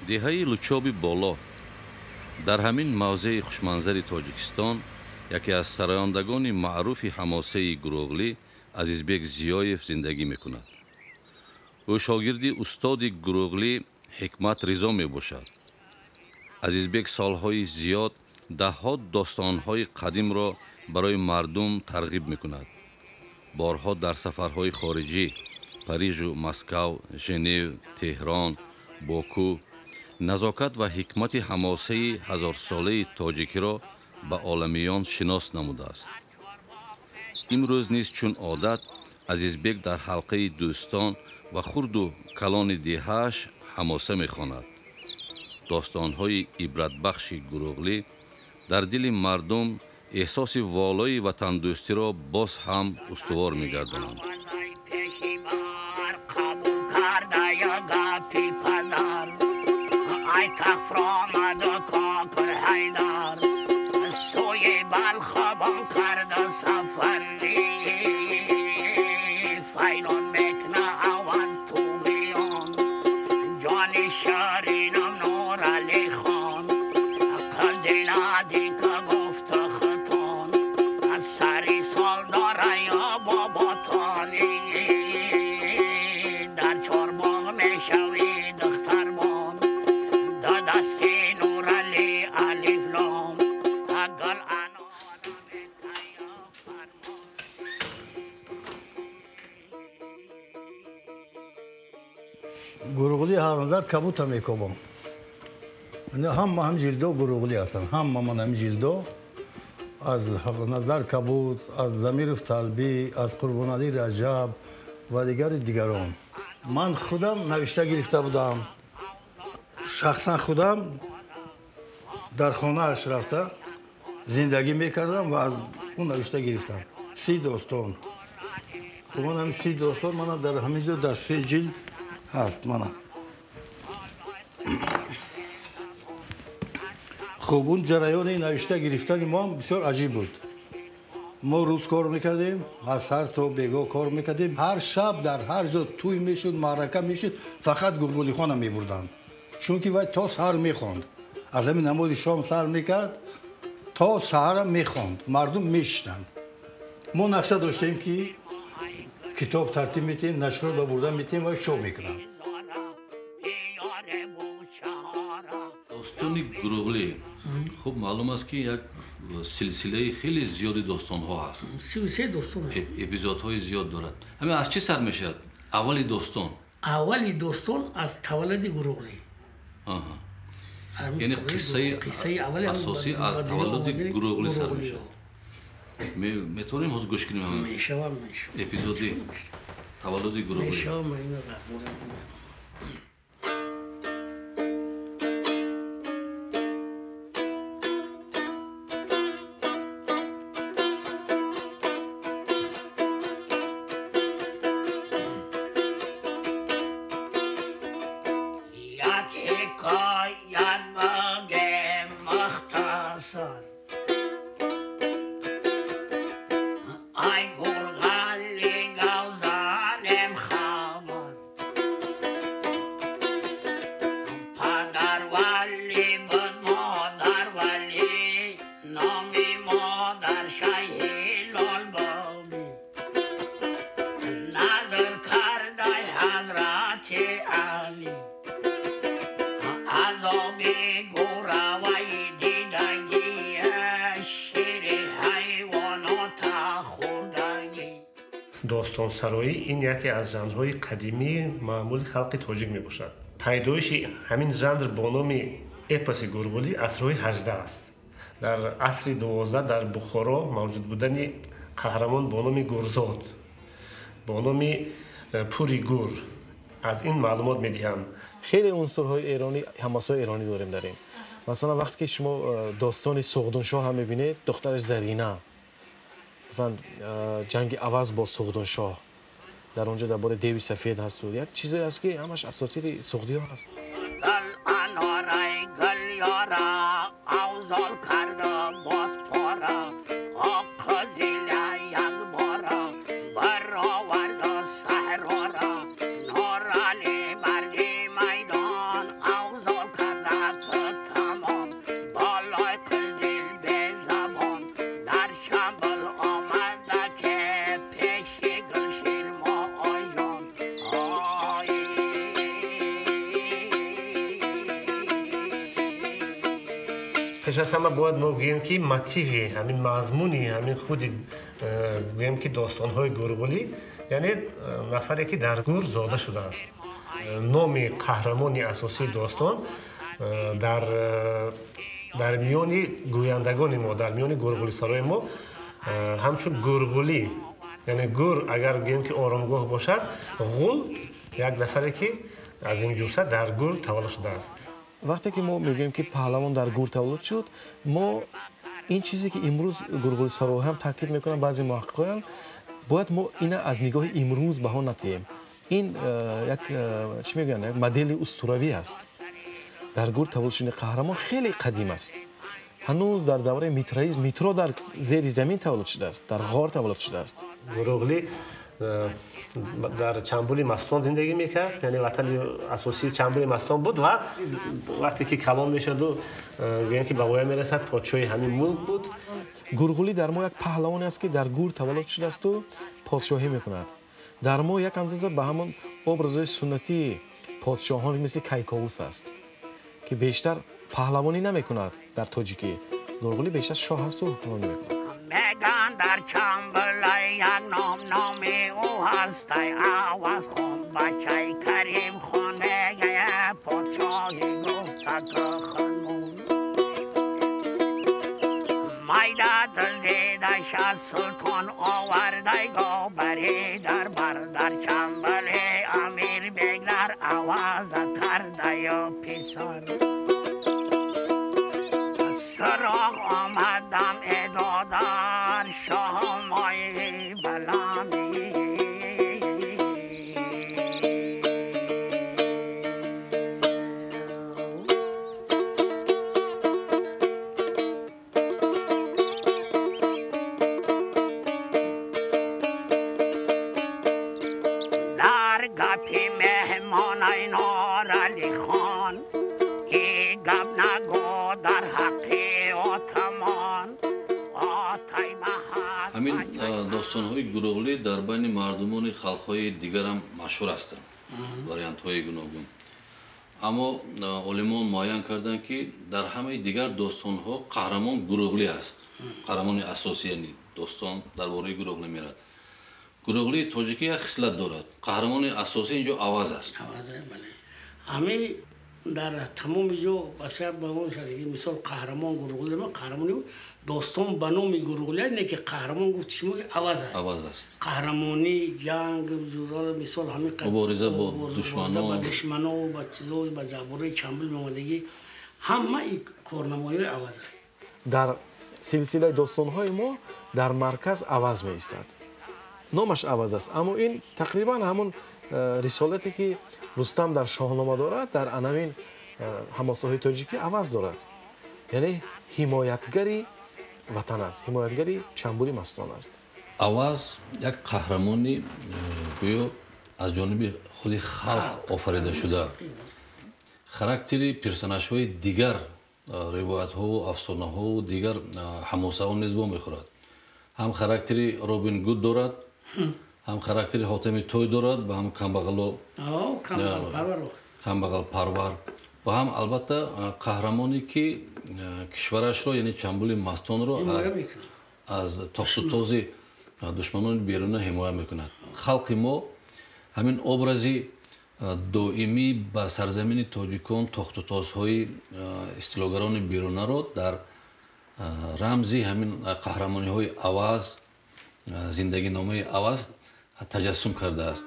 Деҳаи Лучоби Боло. Дар ҳамин мавзеи хушманзари Тоҷикистон яке аз сарояндагони маъруфи ҳамосаи Гурӯғлӣ Азизбек Зиёев зиндагӣ мекунад. Ӯ шогирди устоди Гурӯғлӣ Ҳикмат Ризо мебошад. Азизбек солҳои зиёд даҳҳо достонҳои қадимро барои мардум тарғиб мекунад. Борҳо дар сафарҳои хориҷӣ Парижу Москав, Женев, Теҳрон, Боку назокат ва ҳикмати ҳамосаи ҳазорсолаи тоҷикиро ба оламиён шинос намудааст. Имрӯз низ чун одат Азизбек дар ҳалқаи дӯстон ва хурду калони деҳааш ҳамоса мехонад. Достонҳои ибратбахши Гурӯғлӣ дар дили мардум эҳсоси волои ватандӯстиро боз ҳам устувор мегардонанд. Ай кафромаду кокур ҳайдар сӯи Балхобон карда сафари файлон мекна аввал туғиён ҷони ширинам Нурали хон қилдиладика гуфта хитон сари сол дора ё боботони дар чорбоғ мешавӣ духтарбон дасти Нурали алиф лом гул Гурӯғлӣ ҳарназар кабута мекобам. Ҳама ҳам ҷилдо Гурӯғлӣ ҳастанд. Ҳама ман ҳам ҷилдо аз Ҳақназар Кабут, аз Замиров Талбӣ, аз Қурбоналӣ Раҷаб ва дигари дигарон. Ман худам навишта гирифта будам. Шахсан худам дар хонааш рафта зиндагӣ мекардам ва аз ӯ навишта гирифтам. 30 достон. Хуб, ман ҳамин 30 достон мана дар ҳамин ҷо дар 3 ҷилд ҳаст мана. Хуб, он ҷараёни навишта гирифтани мо ҳам бисёр аҷиб буд. Мо рӯз кор мекардем, аз сар то бегоҳ кор мекардем. Ҳар шаб дар ҳар ҷо тӯй мешуд, маърака мешуд, фақат Гурғулихона мебурданд. Чунки вай то саҳар мехонд. Аз ҳамин намози шом сар мекард, то саҳарам мехонд. Мардум мешиштанд. Мо нақша доштем ки китоб тартиб метиҳем, нашрот ба бурда метиҳем ва чоп мекунанд. Достони Гурӯғлӣ хуб маълум аст ки як силсилаи хеле зиёди достонҳо ҳаст. Силсилаи достон. Эпизодҳои зиёд дорад. Ҳамин аз чӣ сар мешавад? Аввали достон. Аввали достон аз таваллуди Гурӯғлӣ. Яъне қиссаи асосӣ аз таваллуди Гурӯғлӣ сар мешавад. Метавонем ҳозир гӯш кунем ҳамин? Мешавад, мешавад. Эпизоди таваллуди Гурӯғлӣ. Мешавад, ман инро дар бораи Достонсароӣ ин яке аз жанрҳои қадимии маъмули халқи тоҷик мебошад. Пайдоиши ҳамин жанр бо номи эпоси Гурғулӣ асрҳои 18 аст. Дар асри 12 дар Бухоро мавҷуд будани қаҳрамон бо номи Гурзод, бо номи Пури Гур аз ин маълумот медиҳанд. Хеле унсурҳои эронӣ, ҳамосаҳои эронӣ дорем дар ин. Масалан, вақте ки шумо достони Суғдуншоҳ ҳам мебинед, духтараш Зарина, масалан, ҷанги Аваз бо Суғдуншоҳ, дар онҷо дар бораи деви сафед ҳасту як чизое ҳаст ки ҳамаш асотири суғдиҳо ҳаст. Пеш аз ҳама бояд мо гӯем, ки мотиви ҳамин, мазмуни ҳамин худи гӯем, ки достонҳои Гурғулӣ, яъне нафаре, ки дар гур зода шудааст. Номи қаҳрамони асосии достон дар миёни гӯяндагони мо, дар миёни гурғулисарои мо ҳамчун Гурғулӣ, яъне гур агар гӯем, ки оромгоҳ бошад, ғул як нафаре, ки аз ин ҷуса дар гур таваллуд шудааст. Вақте ки мо мегӯем, ки паҳлавон дар гур таваллуд шуд, мо ин чизе, ки имрӯз гурғулисароҳо ҳам таъкид мекунанд, баъзе муҳаққиқоям, бояд мо ина аз нигоҳи имрӯз баҳо натиҳем. Ин як чӣ мегӯянд, як модели устуравӣ аст. Дар гур таваллуд шудани қаҳрамон хеле қадим аст. Ҳанӯз дар давраи митраизм Митро дар зери замин таваллуд шудааст, дар ғор таваллуд шудааст. Гурӯғлӣ дар Чамбули Мастон зиндагӣ мекард, яъне ватани асосии Чамбули Мастон буд ва вақте ки калон мешаду, гӯям, ки ба воя мерасад, подшоҳи ҳамин мулк буд. Гурғулӣ дар мо як паҳлавоне аст, ки дар гур таваллуд шудаасту подшоҳӣ мекунад. Дар мо як андоза ба ҳамон образҳои суннатии подшоҳон мисли Кайковус аст, ки бештар паҳлавонӣ намекунад. Дар тоҷикӣ Гурғулӣ бештар шоҳ ҳасту ҳукмронӣ мекунад. Меган дар Чамбулай як ном, номи ӯ ҳастай Аваз хон, бачаи Карим хон, мегая подшоҳи гуфта кухнун майда дилзидаша султон овардай говбари дарбар, дар Чамбули амир беглар аваза кардаю писар суроғ омадам эдодар шоҳмои баландӣ. Дар гапи меҳмонай Норали хон и гап нагӯ дар ҳаққи отамон отай маҳад. Ҳамин достонҳои Гурӯғлӣ дар байни мардумони халқҳои дигарам машҳур ҳастанд, вариантҳои гуногун. Аммо олимон муайян карданд, ки дар ҳамаи дигар достонҳо қаҳрамон Гурӯғлӣ аст, қаҳрамони асосӣ, яъне достон дар бораи Гурӯғлӣ мерад. Гурӯғлии тоҷикӣ як хислат дорад, қаҳрамони асосӣ инҷо Аваз аст. Ҳамин дар тамоми ҷо басар ба он шаст, ки мисол қаҳрамон Гурӯғлӣ, қаҳрамони достон ба номи Гурӯғлӣ не, ки қаҳрамон гуфти шумо, ки Аваз аст. Аваз аст. Қаҳрамонӣ, ҷанг, мисол ҳамин мубориза бо душманон, ба душмано, ба чизо, ба забораи Чамбул меомадагӣ, ҳама ин корнамоиҳои Аваз аст. Дар силсилаи достонҳои мо дар марказ Аваз меистад. Номаш Аваз аст, аммо ин тақрибан ҳамон рисолате, ки Рустам дар Шоҳнома дорад, дар анамин ҳамосаҳои тоҷикӣ Аваз дорад, яъне ҳимоятгари ватан аст, ҳимоятгари Чамбули Мастон аст. Аваз як қаҳрамони гӯё аз ҷониби худи халқ офарида шуда. Характери персонажҳои дигар ривоятҳову афсонаҳову дигар ҳамосаҳо низ вомехӯрад. Ҳам характери Робин Гуд дорад, ҳам характери Ҳотами Той дорад, ба ҳам камбағалпарвар ва ҳам албатта қаҳрамоне, ки кишварашро, яъне Чамбули Мастонро аз тохтутози душманони беруна ҳимоя мекунад. Халқи мо ҳамин образи доимӣ ба сарзамини тоҷикон тохтутозҳои истилогарони берунаро дар рамзи ҳамин қаҳрамониҳои Аваз, зиндагиномаи Аваз таҷассум кардааст.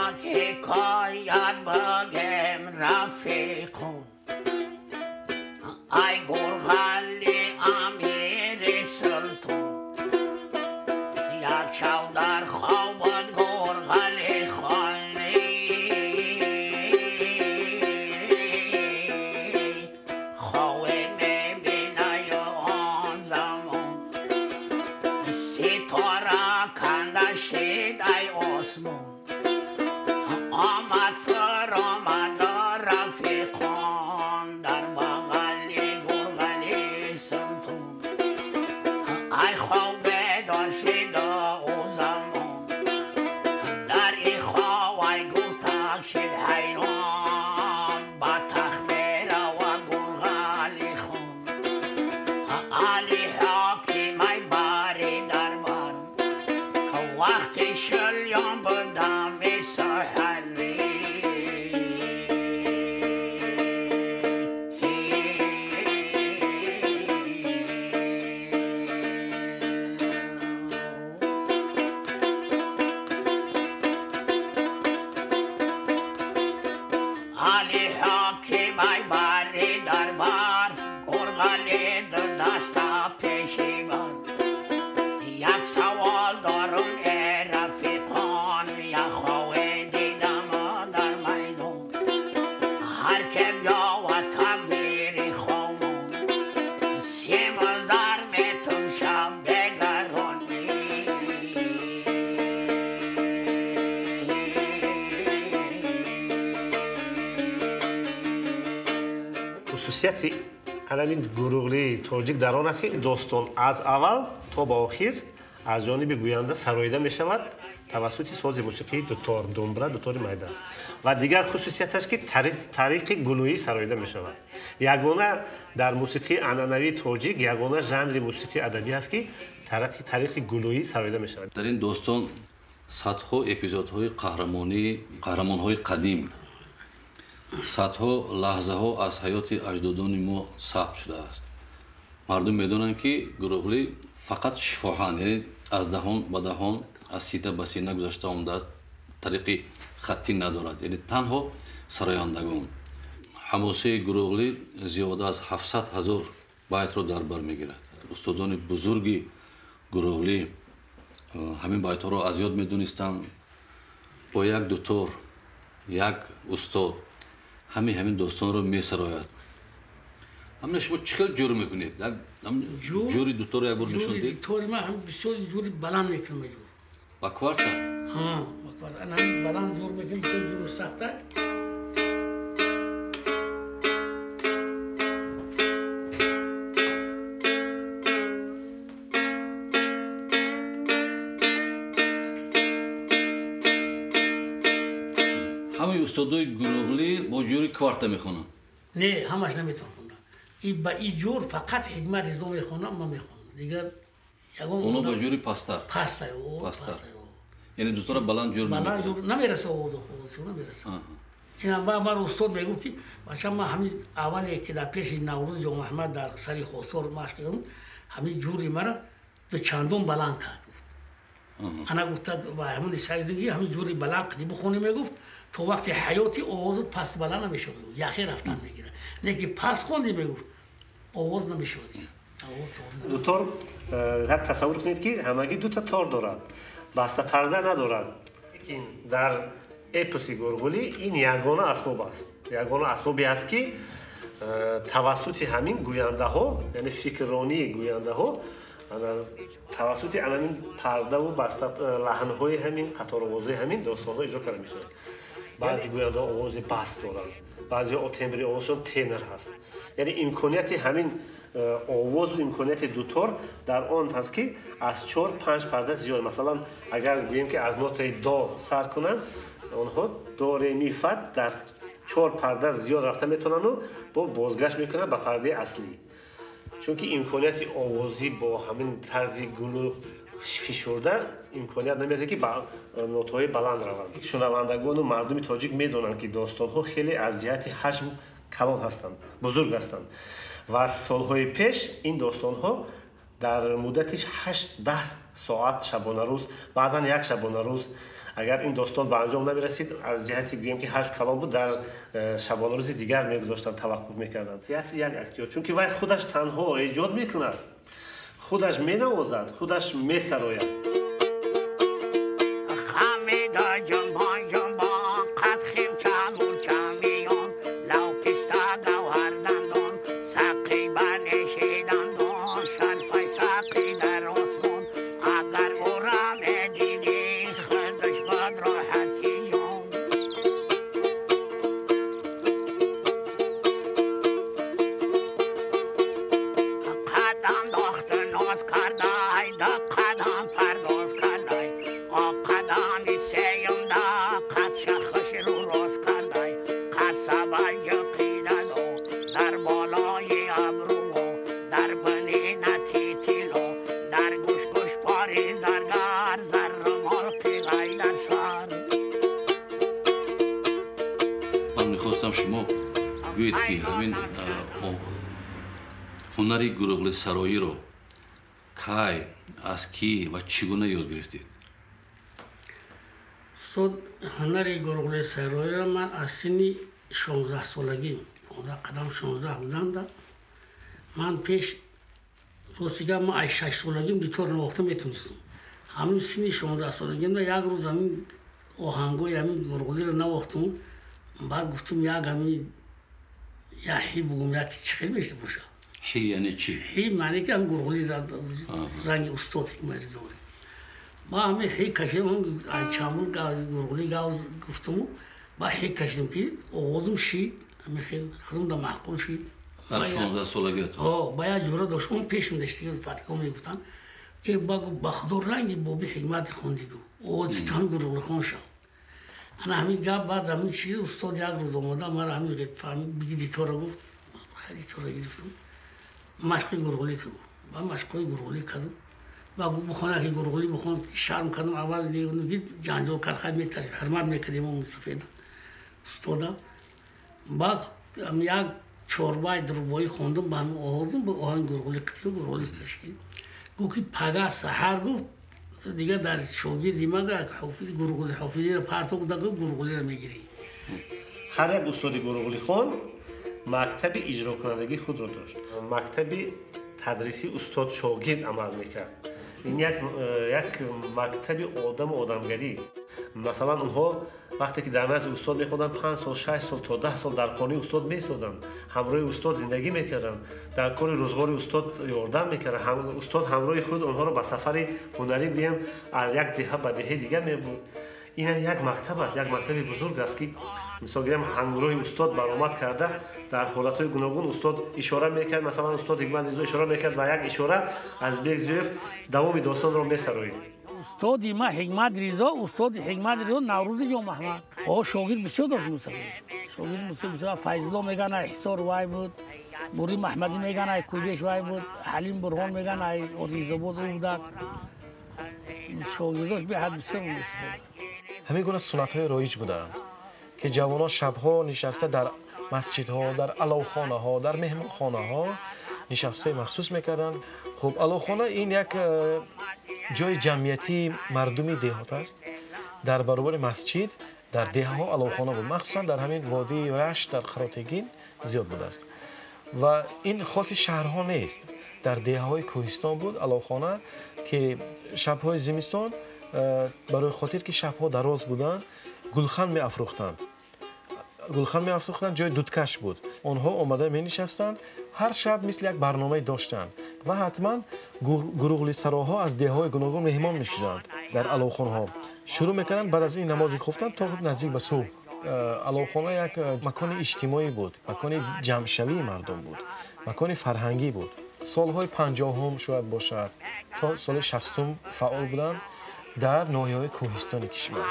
Як ҳикоят бигем, рафиқум, ай Гурғали амири султон, як шав дар хобад Гурғали хони, хове мебинаю он замон ситора канда шид ай осмон омад фаромада рафиқон. علی حاکم ای بری دربار گرغلی در دستا پیشی بر یک سوال دارم ای رفیقان یا خواه دیدم در میدان هر که بیا و تکبیر خامون سیم زر میتون شب بگرانی. Хусусияти ҳамин Гурӯғлии тоҷик дар он аст, ки достон аз аввал то ба охир аз ҷониби гӯянда сароида мешавад тавассути сози мусиқии дутор, думбра, дутори майда. Ва дигар хусусияташ, ки тариқи гулӯӣ сароида мешавад. Ягона дар мусиқии анъанавии тоҷик, ягона жанри мусиқии адабӣ аст, ки тариқи гулӯӣ сароида мешавад. Дар ин достон садҳо эпизодҳои қаҳрамонии қаҳрамонҳои қадим, садҳо лаҳзаҳо аз ҳаёти аҷдодони мо сабт шудааст. Мардум медонанд, ки Гурӯғлӣ фақат шифоҳан, яъне аз даҳон ба даҳон, аз сина ба сина гузашта омадааст, тариқи хаттӣ надорад, яъне танҳо сарояндагон. Ҳамосаи Гурӯғлӣ зиёда аз 700 ҳазор байтро дар бар мегирад. Устодони бузурги Гурӯғлӣ ҳамин байтҳоро аз ёд медонистанд. Бо як дутор, як устод ҳамин достонро месарояд. Ҳамина шумо чӣ хел ҷур мекунед? Ҷури дуторро як бор нишон диҳед. Дутори ман ҳам бисёр ҷури баланд мекунам. Ҷур ба кварта? Ҳа, ба кварта. Ҳам баланд ҷур мекунам, бисёр ҷуру сахта. Ҳамаи устодои Гурӯғлӣ бо ҷури кварта мехонанд? Не, ҳамаш наметавон хонда. Ба ин ҷур фақат Ҳикмат Ризо мехонам, ман мехонам. Дигар ягон оно ба ҷури пасттар. Пастай, пасттар. Яъне дутора баланд ҷур баланд ҷур намераса, овозу овозшон намераса. Ина ман устод мегуфт, ки бача, ман ҳамин аввале ки дар пеши Наврӯз Ҷонмаҳмад дар сари Хосор машқ кардам, ҳамин ҷури мара ду чандон баланд кард, гуфт. Ана гуфта ва ҳамин саидги ҳамин ҷури баланд қади бихонӣ, мегуфт, то вақти ҳаёти овозат паст баланд намешавад, яхе рафтан мегирад. Не ки паст хонди, мегуфт, овоз намешавад. Дутор, як тасаввур кунед, ки ҳамагӣ дута тор дорад, бастапарда надорад. Лекин дар эпоси Гурғулӣ ин ягона асбоб аст, ягона асбобе аст, ки тавассути ҳамин гӯяндаҳо, яъне фикрронии гӯяндаҳо тавассути анамин пардаву баста лаҳнҳои ҳамин, қаторовозҳои ҳамин достонҳо иҷро карда мешавад. Баъзе гӯяндаҳо овози баст доранд, баъзеҳо тембри овозшон тенор ҳаст. Яъне имконияти ҳамин овозу имконияти дутор дар он ҳаст, ки аз чор панҷ парда зиёд. Масалан, агар гӯем, ки аз нотаи до сар кунанд, онҳо до ре ми фа дар чор парда зиёд рафта метавонану бо бозгашт мекунанд ба пардаи аслӣ, чунки имконияти овозӣ бо ҳамин тарзи гулу фишурда имконият намедиҳад, ки ба нотҳои баланд раванд. Шунавандагону мардуми тоҷик медонанд, ки достонҳо хеле аз ҷиҳати ҳаҷм калон ҳастанд, бузург ҳастанд, ва солҳои пеш ин достонҳо дар муддати 8-10 соат шабонарӯз, баъзан як шабонарӯз, агар ин достон ба анҷом намерасид, аз ҷиҳати гӯем, ки ҳаҷм калон буд, дар шабонарӯзи дигар мегузоштанд, таваққуф мекарданд. Театри як актёр, чунки вай худаш танҳо эҷод мекунад, худаш менавозад, худаш месарояд. Хамида ҷунбон ҷунбон қад химча мурча миён лав писта гавҳар дандон сақи ба неши дандон шарфай сақи дар осмон агар ӯра медидӣ худаш бад роҳати ҷон. Қадам дохту ноз кардай, да қадам пардоз кардай, о қадами сеюмда қад шахш рӯ рост кардай, қасабай ҷиқидаду дар болои абрӯ, дар бини нати тилло, дар гӯш-гӯш пори заргар, заррумол қиғай дар сар. Ман мехостам шумо гӯед, ки ҳамин ҳунари Гурӯғлисароиро кай, аз кӣ ва чӣ гуна ёд гирифтед? Устод, ҳунари Гурӯғлисароиро ман аз синни 16 солагӣ, 15 қадам 16 будам, ман пеш ростига ман аз 6 солагим дитор навохта метонистам. Ҳамин синни 16 солагимда як рӯз ҳамин оҳангои ҳамин Гурғулиро навохтам. Баъд гуфтам як ҳамин як ҳи бугум, як чӣ хел мешта бошад. Ҳи яъне чӣ? Ҳи маъне ки ҳам Гурғули ранги устод Ҳикмат Ризо. Ма ҳамин ҳи кашидам, аз чамбур Гурғули гавз гуфтаму ба ҳи кашидам ки овозум шид, ҳамин хел худам да маъқул шид. Дар 16 солагиатон? Ба як ҷура доштам, пешам даштиги фатико мегуфтанд, э ба ба худо ранги боби Ҳикмати хонди гу, овози ҳам Гурғулихон шав. Ана ҳамин гап баъд ҳамин чиз устод як рӯз омода мара ҳамин фаҳмид, биги дитора гуфт, хеле дитора гирифтам, машқи Гурғулӣ ка гуфт. Ба машқҳои Гурғулӣ кардам. Ба гуфт бихона ки Гурғулӣ бихон, шарм кардам, аввал ҷанҷол кард, хай метарсид, ҳурмат мекардем он мусафеда устода. Баъд як чорбай дурбоӣ хондам ба ҳамин овозам, ба оҳанги Гурғулӣ қитию Гурғулӣ кашид. Гуфт ки пага саҳар гуфт дигар дар шогирди ма ҳофиз Гурғулӣ ҳофизиро партоб куда гуфт Гурғулиро мегирӣ. Ҳар як устоди Гурғулихон мактаби иҷрокунандагии худро дошт. Мактаби тадрисии устод шогирд амал мекард. Ин як мактаби одаму одамгарӣ. Масалан, онҳо вақте ки дар назди устод мехонданд, 5 сол, 6 сол то 10 сол дар хонаи устод меистоданд, ҳамроҳи устод зиндагӣ мекарданд, дар кори рӯзғори устод ёрдам мекарданд. Устод ҳамроҳи худ онҳоро ба сафари ҳунарӣ гӯям аз як деҳа ба деҳаи дигар мебурд. Инам як мактаб аст, як мактаби бузург аст ки мисол гирем ҳамроҳи устод баромад карда дар ҳолатҳои гуногун устод ишора мекард. Масалан, устод Ҳикмат Ризо ишора мекард, ба як ишора Азизбек Зиёев давоми достонро месароид. Устоди ма Ҳикмат Ризо, устоди Ҳикмат Ризо Наврӯзи Ҷонмаҳмад. О шогирд бисёр дошт мусафир. Шогирд бисёр Файзулло меган ай Ҳисор вай буд, Бури Маҳмадӣ меган ай Кӯйбеш вай буд, Ҳалим Бурҳон меган ай Ризобод ӯ будак. Шогирдош беҳад бисёр мусафир. Ҳамин гуна суннатҳои роиҷ буданд ки ҷавонон шабҳо нишаста дар масҷидҳо, дар аловхонаҳо, дар меҳмонхонаҳо нишастҳои махсус мекарданд. Хуб, аловхона ин як ҷои ҷамъиятии мардуми деҳот аст. Дар баробари масҷид дар деҳаҳо аловхона буд, махсусан дар ҳамин водии Рашт, дар Қаротегин зиёд будааст. Ва ин хоси шаҳрҳо нест. Дар деҳаҳои кӯҳистон буд аловхона ки шабҳои зимистон барои хотир ки шабҳо дароз буданд, гулхан меафрӯхтанд. Гулхан меафрӯхтанд, ҷои дудкаш буд. Онҳо омада менишастанд, ҳар шаб мисли як барномае доштанд ва ҳатман гурӯғлисароҳо аз деҳаҳои гуногун меҳмон мешуданд дар аловхонаҳо. Шурӯъ мекарданд баъд аз ин намози хуфтан то наздик ба субҳ. Аловхона як макони иҷтимоӣ буд, макони ҷамъшавии мардум буд, макони фарҳангӣ буд. Солҳои 50-ум шояд бошад то соли 60-ум фаъол буданд дар ноҳияҳои кӯҳистони кишвар.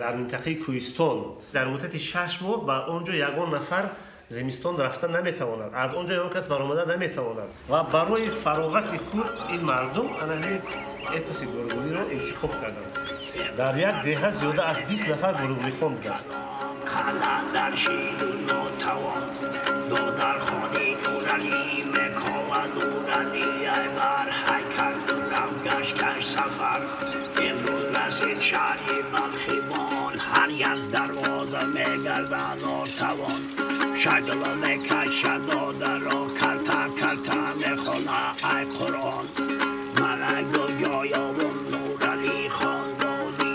Дар минтақаи кӯҳистон дар муддати 6 моҳ ба он ҷо ягон нафар зимистон рафта наметавонад, аз он ҷо ягон кас баромада наметавонад ва барои фароғати худ ин мардум ана ҳамин эпоси Гурғулиро интихоб карданд. Дар як деҳа зиёда аз 20 нафар гурғулихон буданд. Каландар шиду нотавон, додархони Нуралӣ мекова Нуралӣ ай бар ҳайкал дурам гашт-гашт сафар. Имрӯз расид шаҳри Балхибон, ҳар як дарвоза мегардад нотавон. Шагла мекашад додаро, карта карта мехона ай Қуръон. Мана гӯёёвум Нуралӣ хон додӣ.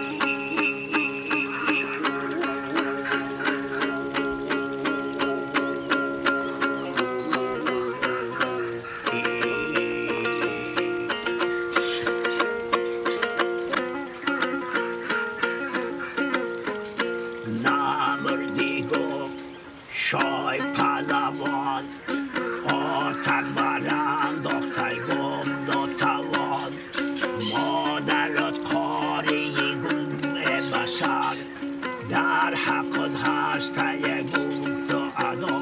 Намурдӣ гуфт шой палавон, отак барандохтай гум нотавон. Модарат қории гум басар, дар ҳаққат ҳастае гум адо.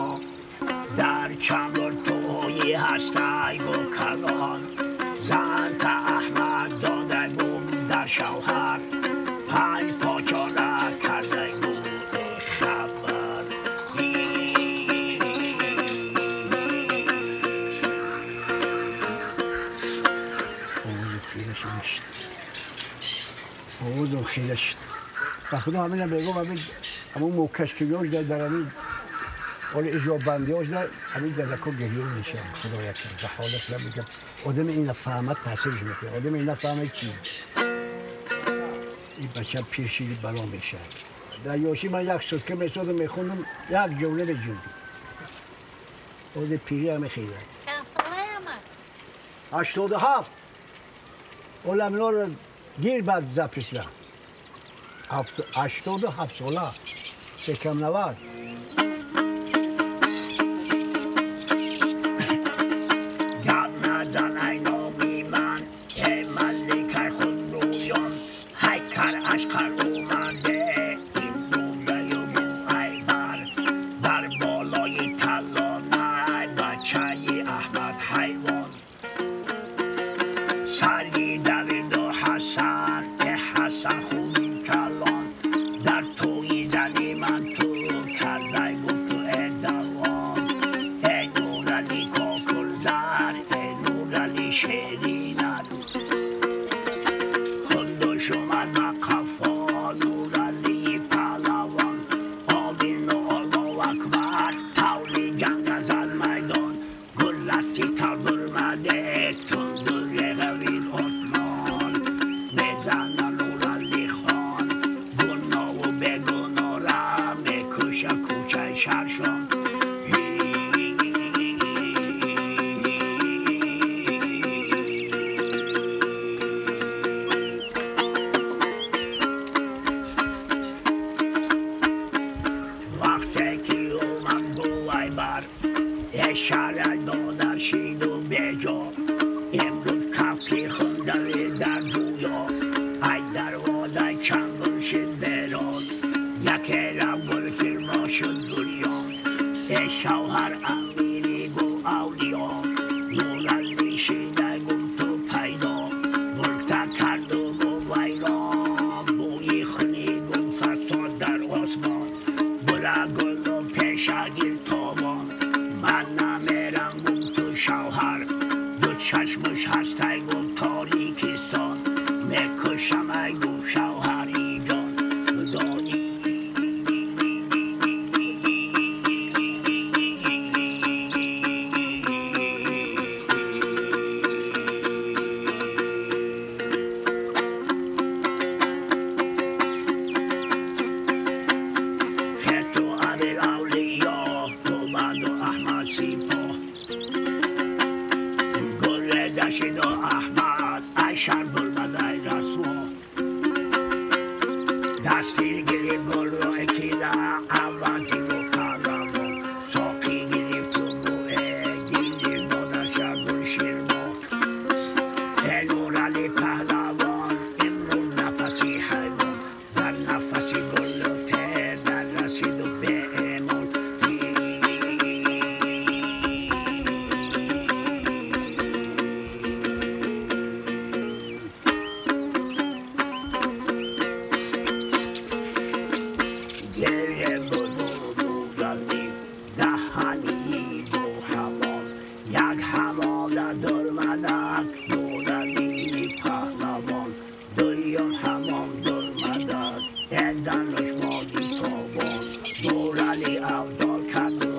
Дар чамбур тӯи ҳастай гум калон, зан та Аҳмад дода гум дар шавҳар. Панҷ почора Ба худо ҳамина мегӯм, ҳамин ҳамон мӯкашкиёш дар ҳамин ҳоли иҷоббандиёш дар ҳамин задако гирён мешавам. Худо якар ба ҳолат мегӯям, одами ина фаҳмад таъсирш мекунад, одами ина фаҳмад чи ин бача пешиди бало мешавад. Дар ёшӣ ман як сутка месодам, мехондам, як ҷумла меҷундам. Ози пирӣ ҳаме хезад. Чанд солае амак? 87. Оламиноро гир бад записла. 87 сола. Секам 90. Гап назан ай номи ман, эй маликаи худрӯён, ҳайкар ашқар омаде, имрӯзаю ай бар, бар болои таллонай бачаи Аҳмад ҳайвон. Сари Давиду Ҳасан, э Ҳасан хуни калон, дар тӯи зани ман ту кардай гуфту э давон. Эй Нурали кокулзар, эй Нурали шеринат, худ омад ба қафо Нурали паҳлавон. Омину Аллоҳу акбар, тавли ҷанга зад майдон, гулласти тав бурмаде, тунду реғавид отмон. Мезана Нурали хон, гуноҳу бегуноҳра мекуша кӯчаи шаршон. Вақте ки омад гувайбар, эшара додар шиду беҷо, имрӯз кафки хундави дар ҷӯё, ай дарвозаи чанд гул шид берон, яке рафт гул фирмо шуд гулён. Э шавҳар амири гу авлиё, Нурали шидай гум ту пайдо, мулкта карду гу вайрон, бӯи хуни гум фасод дар осмон, бура гулу пешагир тобон. Ман намерам гум ту шавҳар, ду чашмуш ҳастай гум торикистон, мекушам ай гум шавҳари ҷон. Дони Хету Амир Авлиё, Омаду Аҳмад Сипоҳ, гуле дашиду Аҳмад, ай шар бурмадай расво. Дасти гирифт гулро экида, аввали гу паҳлавон, соқӣ гирифту гӯе, гирифт додарша гулширмо. Э Нурали паҳлавон, имрӯз нафаси ҳайвон, дар нафаси гулу тер, дар расиду беэмон. Гирья буду Нурали, даҳани ду ҳамон, як ҳамода дурмадак, Нурали паҳлавон, дуюм ҳамон дурмадак, э дануш моди тобон. Нурали афзол карду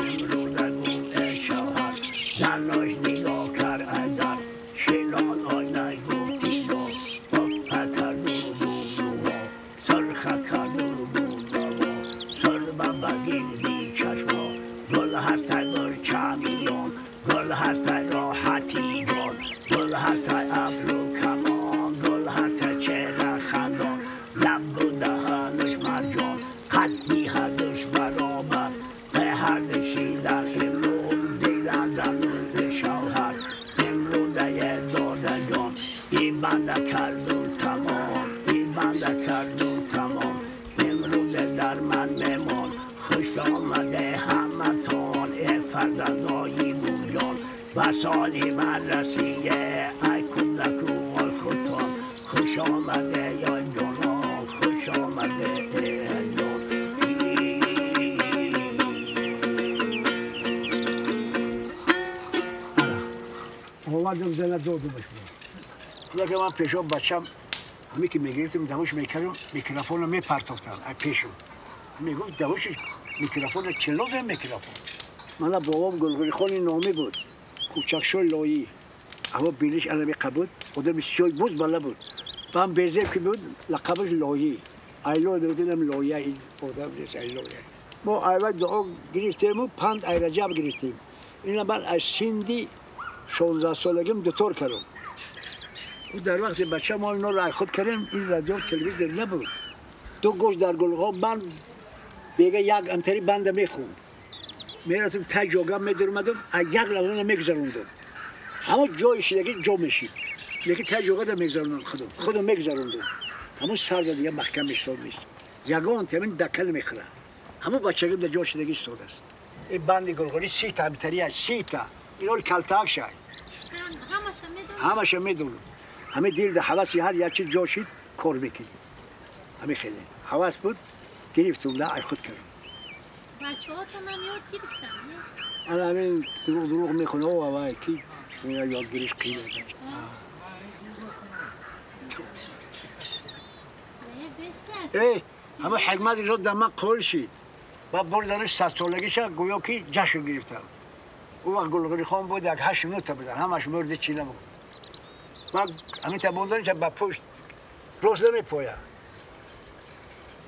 имрӯза гум э шавҳар, зануш нигоҳ кард азар, шинон оинай гуфтиго, оппа карду бубуҳо, сурха карду бубаво, сурба ба гирди чашмо, гул ҳастай бурчамиён, гул ҳастай роҳати ҷон, гул ҳастай абру камон, гул ҳастай чеҳра хандон, лабу даҳануш марҷон, қадди ҳардуш баробар, ҳардуши дар имрӯз дидан занузи шавҳар. Имрӯзае додаҷон, и банда карду тамом, и банда карду тамом, имрӯзе дар ман мемон, хуш омаде ҳаматон, э фарзандои гулҷон, ба соли ман расие, ай кӯдаку худтон, хуш омаде ёй ҷонон, хуш омаде э ҷон. Овардам зана додумаш. Худо ки ман пешо бачам Ҳамин ки мегирифтем давош мекардем, микрофонро мепартофтам аз пешум. Мегуфт давоши микрофонро чило зем микрофон. Мана бобом Гулғулихони номӣ буд, кӯчакшои лоӣ. Аммо биниш анамиқа буд, одами сиёҳи буз бала буд. Баъд безеб ки буд, лақабаш лоӣ. Айло мегуфтем лоя, ин одам нест, айлоя. Мо айвай дуо гирифтему панд ай Раҷаб гирифтем. Ина ман аз синди 16 солагим дутор кардам. Дар вақти бача мо иноро ай худ кардем, ин радио телевизор набуд. Ду гӯш дар гулғо ман бега як амтари банда мехӯнд. Мерафтем тай ҷога медурмадам, аз як лавлана мегузарондам. Ҳамон ҷои шидаги ҷо мешид. Лекин тай ҷогада мегузарондам худам. Худам мегузарондам. Ҳамон сарда дига маҳкам мешод нест. Ягон тамин дакка намехӯрад. Ҳамон бачагим дар ҷо шидаги истодааст. Ин банди гулғулӣ 30 та амтари аст, 30 та. Ино калтаак шай. Ҳамаша медонам. Ҳамин дил дар ҳаваси ҳар як чиз ҷо шид, кор мекунем. Ҳамин хеле. Ҳавас буд, гирифтум, да ай худ кардам. Бачаҳотонам ёд гирифтан, не? Ана ҳамин дурӯғ дурӯғ мехонад, о авай ки ёдгириш қийин. Эй, ҳамон ҳикмат ро дар ман қоил шид. Баъд бурданаш 100 солагиша гӯё ки ҷашн гирифтам. Ӯ вақт Гулғулихон буд, як ҳашт минута будан, ҳамаш мурди чӣ набуд. Баъд ҳамин та монданиша ба пушт рост намепояд.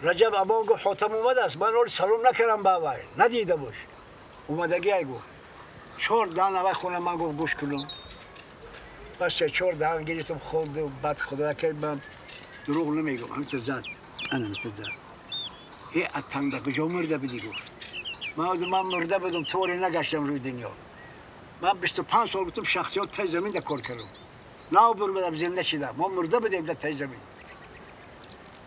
Раҷаб Амон гуфт Ҳотам омадааст, ман ҳол салом накардам ба вай, надида бош. Омадагӣ ай гуфт. Чор даҳан аввал хона ман гуфт гӯш кунам. Бас се чор даҳан гирифтам хондам, баъд худоя кард ман дурӯғ намегӯям, ҳамин зад, ана ҳамин зад. Э атанда куҷо мурда будӣ гуфт. Ман мурда будам, торе нагаштам рӯи дунё. Ман 25 сол гуфтам шахсиёт тай замин да кор кардам. Нав бурмадам зинда шидам. Мо мурда будем дар тай замин.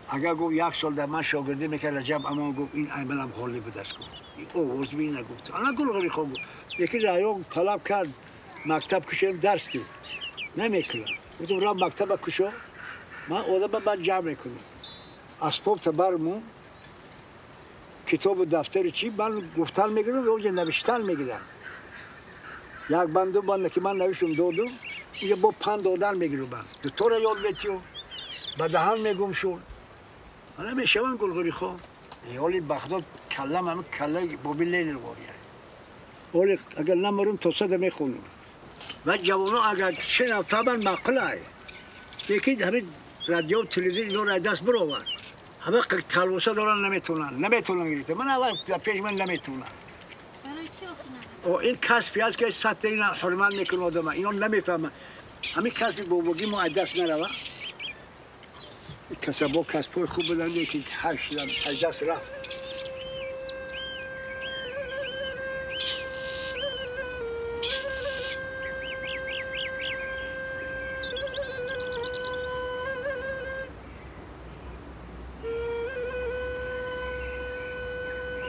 Агар гуфт як сол дар ман шогирдӣ мекард Раҷаб Амон гуфт ин аймалам ғолиб будааст гуфт. Овоз бина гуфт. Ана Гулғулихон гуфт. Яке раён талаб кард мактаб кушем дарс ки. Намекунам. Гуфтам рав мактаба кушо. Ман одама ман ҷамъ мекунам. Асбоб табарму китобу дафтари чӣ ман гуфтан мегирам ва онҷа навиштан мегирам. Як банд ду банда ки ман навиштум додум, инҷа бо панд додан мегирам ман. Дутора ёд метиём, ба даҳан мегум шуд. Ана мешаванд Гулғулихон. Оли бахдод каллам ҳамин каллаи боби Ленин вория. Оли агар намурум то сада мехонам. Ва ҷавоно агар шинам фаҳманд маъқул ай. Лекин ҳамин радио телевизион иноро аз даст бировард. Ҳама талвоса доранд наметавонанд, наметавонанд гирифта. Ман аввал пеш ман наметавонам. Барои чӣ охир? Ин касби аст ки сатҳ ина ҳурмат мекунад одама. Ино намефаҳманд. Ҳамин касби бобогӣ мо аз даст нарава. Касабо касбҳои хуб буданд, лекин ҳар шидам аз даст рафт.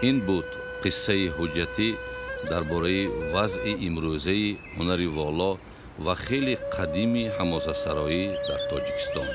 Ин буд қиссаи ҳуҷҷатӣ дар бораи вазъи имрӯзаи ҳунари воло ва хеле қадими ҳамосасароӣ дар Тоҷикистон.